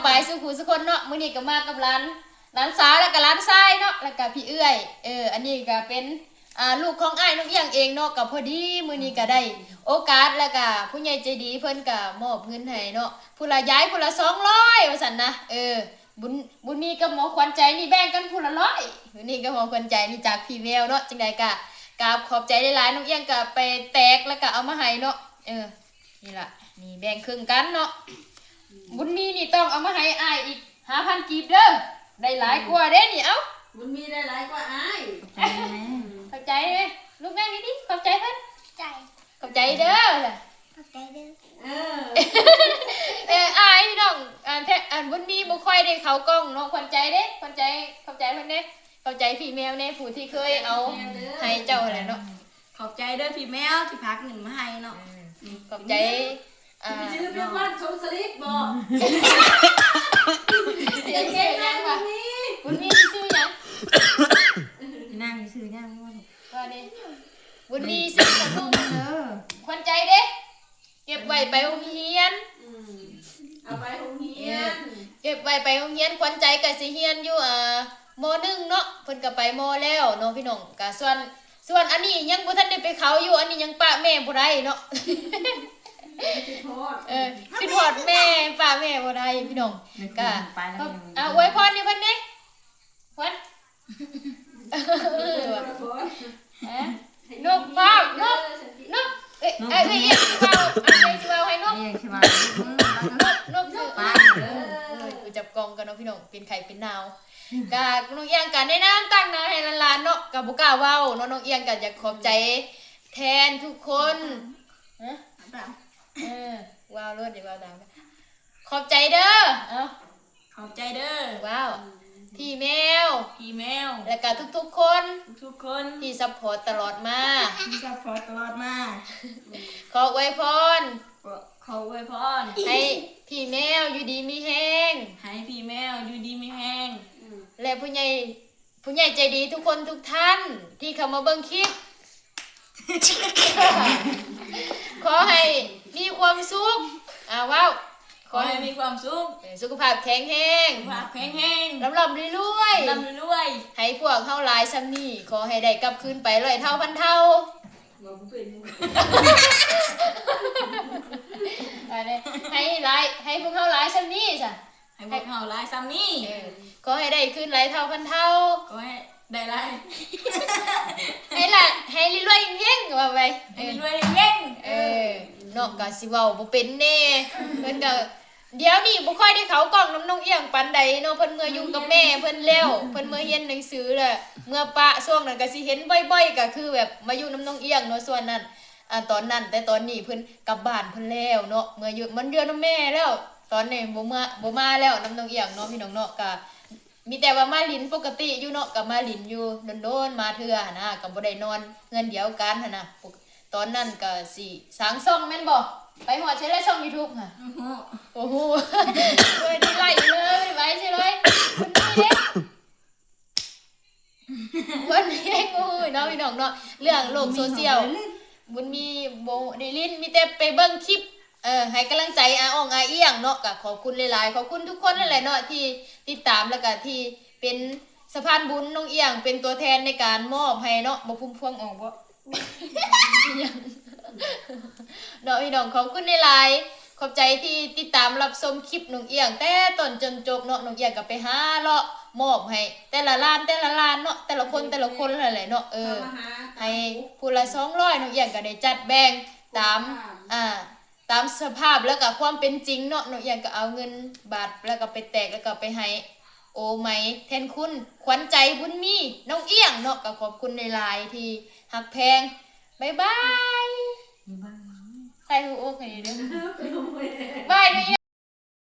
ບາຍສູ່ຜູ້ສູ່ຄົນເນາະ. ມື້ນີ້ກໍມາກັບຫຼານ ຫຼານສາວ ແລ້ວກໍຫຼານຊາຍເນາະ ແລ້ວກໍພີ່ເອື້ອຍ. ເອີ ອັນນີ້ກໍເປັນ ອ່າ ລູກຂອງອ້າຍນ້ອງອຽງເອງເນາະ. ກໍພໍດີມື້ນີ້ກໍໄດ້ໂອກາດ ແລ້ວກໍຜູ້ໃຫຍ່ໃຈດີເພິ່ນກໍມອບເງິນໃຫ້ເນາະ ຜູ້ລະ ຍາຍຜູ້ລະສອງຮ້ອຍ ວ່າຊັ້ນນະ. ເອີ ບຸນ ບຸນມີກັບໝໍຂວັນໃຈນີ້ແບ່ງກັນຜູ້ລະຮ້ອຍ. ບຸນມີກັບໝໍຂວັນໃຈນີ້ຈາກພີ່ແມວເນາະ. ຈັ່ງໃດກໍກາບຂອບໃຈຫຼາຍໆ ນ້ອງອຽງກໍໄປແຕກ ແລ້ວກໍເອົາມາໃຫ້ເນາະ. ເອີ ນີ້ລະ ນີ້ແບ່ງເຄິ່ງກັນເນາະ. ບຸນມີນີ້ຕ້ອງເອົາມາໃຫ້ອ້າຍອີກຫ້າພັນກີບເດີ. ໄດ້ຫຼາຍກວ່າເດ້ນີ້. ເອົ້າ ບຸນມີໄດ້ຫຼາຍກວ່າອ້າຍ. ຂອບໃຈແມ່ ຂອບໃຈເດ້. ລູກແມ່ນີ້ຕິ ຂອບໃຈເພິ່ນ. ໃຈ ຂອບໃຈເດີ. ຂອບໃຈເດີ. ເອີ ເອີ ອ້າຍນ້ອງ ອັນແທ້ ອັນບຸນມີບໍ່ຄ່ອຍໄດ້ເຂົ້າກ້ອງເນາະ. ຂວັນໃຈເດ້ ຂວັນໃຈ ຂອບໃຈເພິ່ນເດ້. ຂອບໃຈພີ່ແມວແດ່ ຜູ້ທີ່ເຄີຍເອົາໃຫ້ເຈົ້າຫັ້ນແຫຼະເນາະ. ຂອບໃຈເດີພີ່ແມວທີ່ຝາກເງິນມາໃຫ້ເນາະ. ເອີ ອືມ ຂອບໃຈ. ອ່າ ຊິໄປຊື້ເຄື່ອງບ້ານຊົງສະລິດບໍ່? ຊິຊື້ຫຍັງວະ? ບຸນມີຊິຊື້ຫຍັງ? ນາງຊິຊື້ຫຍັງວະ? ວ່າເດ້ ບຸນມີຊື້ຂະໜົມເດີ. ຂວັນໃຈເດ້ ເກັບໄວ້ໄປໂຮງຮຽນ. ອືມ ເອົາໄປໂຮງຮຽນ. ເອີ ເກັບໄວ້ໄປໂຮງຮຽນ. ຂວັນໃຈກໍຊິຮຽນຢູ່ ອ່າ ມໍໜຶ່ງເນາະ. ເພິ່ນກໍໄປ ມໍ ແລ້ວເນາະພີ່ນ້ອງ. ກໍສ່ວນ ສ່ວນອັນນີ້ຍັງບໍ່ທັນໄດ້ໄປເຂົ້າຢູ່. ອັນນີ້ຍັງປະແມ່ບໍ່ໄດ້ເນາະ. ຄິດຮອດ ເອີ ຄິດຮອດແມ່ ປະແມ່ບໍ່ໄດ້ພີ່ນ້ອງ. ກໍ ເອົາ ອວຍພອນໃຫ້ເພິ່ນແດ່ ຂວັນ. ເອີ ເອີ ນົກຟ້າວ ນົກ ນົກ ເອີຍ ເອີຍ ເອີຍ ຊິເວົ້າ ເອີຍ ຊິເວົ້າໃຫ້ນົກ ເອີຍ ຊິເວົ້າ ນົກ ນົກ ນົກ ເອີຍ ເອີຍ ເອີຍ ເອີຍ ຈັບກ້ອງກັນເນາະພີ່ນ້ອງ ເປັນໄຂ້ເປັນໜາວ. ກະນ້ອງອຽງກະແນະນຳຕັ້ງໜ້າໃຫ້ຫຼານໆເນາະ ກະບໍ່ກ້າເວົ້າເນາະ. ນ້ອງອຽງກະຢາກຂອບໃຈແທນທຸກຄົນ. ຮະ? ເອີ ເວົ້າໂລດ ເດ ເວົ້າຕາມ. ຂອບໃຈເດີ. ເອົ້າ ຂອບໃຈເດີ. ວ້າວ ພີ່ແມວ ພີ່ແມວ ແລະກະທຸກໆຄົນ ທຸກໆຄົນທີ່ຊັບພອດຕະຫຼອດມາ ທີ່ຊັບພອດຕະຫຼອດມາ. ຂໍອວຍພອນ ຂໍ ຂໍອວຍພອນ ໃຫ້ພີ່ແມວຢູ່ດີມີແຮງ ໃຫ້ພີ່ແມວຢູ່ດີມີແຮງ ອືມ ແລະຜູ້ໃຫຍ່ ຜູ້ໃຫຍ່ໃຈດີທຸກຄົນທຸກທ່ານທີ່ເຂົ້າມາເບິ່ງຄລິບ ຂໍໃຫ້ມີຄວາມສຸກ ອ່າ ເວົ້າ ຂໍໃຫ້ມີຄວາມສຸກ ເອີ ສຸຂະພາບແຂງແຮງ ສຸຂະພາບແຂງແຮງ ລ່ຳໆລວຍໆ ລ່ຳໆລວຍໆ ໃຫ້ພວກເຮົາຫຼາຍສ່ຳນີ້ ຂໍໃຫ້ໄດ້ກັບຄືນໄປຮ້ອຍເທົ່າພັນເທົ່າ ເວົ້າບໍ່ເປັນ ໃຫ້ຫຼາຍ ໃຫ້ພວກເຮົາຫຼາຍສ່ຳນີ້ຊະ. ໃຫ້ພວກເຮົາຫຼາຍສ່ຳນີ້ ເອີ ຂໍໃຫ້ໄດ້ຄືນຫຼາຍເທົ່າພັນເທົ່າ ຂໍໃຫ້ໄດ້ຫຼາຍ ໃຫ້ລະ ໃຫ້ລວຍໆເຮັງໆ ວ່າໄປ ໃຫ້ລວຍໆເຮັງໆ ເອີ ເອີ ເນາະ ກະຊິເວົ້າບໍ່ເປັນແດ່ ເພິ່ນກະ ດຽວນີ້ບໍ່ຄ່ອຍໄດ້ເຂົ້າກ້ອງນຳນ້ອງອຽງປານໃດເນາະ ເພິ່ນເມືອຢູ່ກັບແມ່ເພິ່ນແລ້ວ ເພິ່ນເມືອຮຽນໜັງສືແລ້ວ ເມືອປະ ຊ່ວງນັ້ນກະຊິເຫັນບ່ອຍໆ ກະຄືແບບມາຢູ່ນຳນ້ອງອຽງເນາະ ຊ່ວງນັ້ນ ອ່າ ຕອນນັ້ນ ແຕ່ຕອນນີ້ເພິ່ນກັບບ້ານເພິ່ນແລ້ວເນາະ ເມືອຢູ່ ມັນຢູ່ນຳແມ່ແລ້ວ ຕອນນີ້ບໍ່ມາ ບໍ່ມາແລ້ວນຳນ້ອງອຽງເນາະ ພີ່ນ້ອງເນາະ ກະມີແຕ່ວ່າມາຫຼິ້ນປົກກະຕິຢູ່ເນາະ ກະມາຫຼິ້ນຢູ່ ດົນໆມາເທື່ອຫັ້ນນະ ກະບໍ່ໄດ້ນອນເຮືອນດຽວກັນຫັ້ນນະ ຕອນນັ້ນກະຊິສ້າງຊ່ອງແມ່ນບໍ່? ໄປຮອດໃສແລ້ວຊ່ອງຢູທູບຫັ້ນ? ໂອ້ໂຫ ໂອ້ໂຫ ເອີຍ ໄດ້ໄລ່ເລີຍ ໄປໃສເລີຍ ຄົນນີ້ເດ້ ຄົນເຮງ ໂອ້ຍເນາະ ພີ່ນ້ອງເນາະ ເລື່ອງໂລກໂຊຊຽວ ບຸນມີບໍ່ໄດ້ຫຼິ້ນ ມີແຕ່ໄປເບິ່ງຄລິບ ເອີ ໃຫ້ກຳລັງໃຈອາອ່ອງອາອ່ຽງເນາະ ກະຂອບຄຸນຫຼາຍໆ ຂອບຄຸນທຸກຄົນນັ້ນແຫຼະເນາະ ທີ່ຕິດຕາມ ແລ້ວກະທີ່ເປັນສະພານບຸນນ້ອງອຽງ ເປັນຕົວແທນໃນການມອບໃຫ້ເນາະ ບໍ່ພຸ້ມພວງອອກບໍ່? ເນາະ ພີ່ນ້ອງ ຂອບຄຸນຫຼາຍໆ ຂອບໃຈທີ່ຕິດຕາມຮັບຊົມຄລິບນ້ອງອຽງແຕ່ຕົ້ນຈົນຈົບເນາະ ນ້ອງອຽງກະໄປຫາເລາະມອບໃຫ້ແຕ່ລະຫຼານ ແຕ່ລະຫຼານເນາະ ແຕ່ລະຄົນ ແຕ່ລະຄົນຫັ້ນແຫຼະເນາະ ເອີ ໃຫ້ຜູ້ລະສອງຮ້ອຍ ນ້ອງອຽງກະໄດ້ຈັດແບ່ງຕາມ ອ່າ ຕາມສະພາບ ແລ້ວກະຄວາມເປັນຈິງເນາະ ນ້ອງອຽງກະເອົາເງິນບາດ ແລ້ວກະໄປແຕກ ແລ້ວກະໄປໃຫ້ໂອໄມແທນຄຸນ ຂວັນໃຈບຸນມີ ນ້ອງອຽງເນາະ ກະຂອບຄຸນຫຼາຍໆທີ່ຮັກແພງ ບາຍບາຍ ບາຍບາຍ ໃສ່ຫົວອົກໃຫ້ເດີ ບາຍ ນ້ອງອຽງ.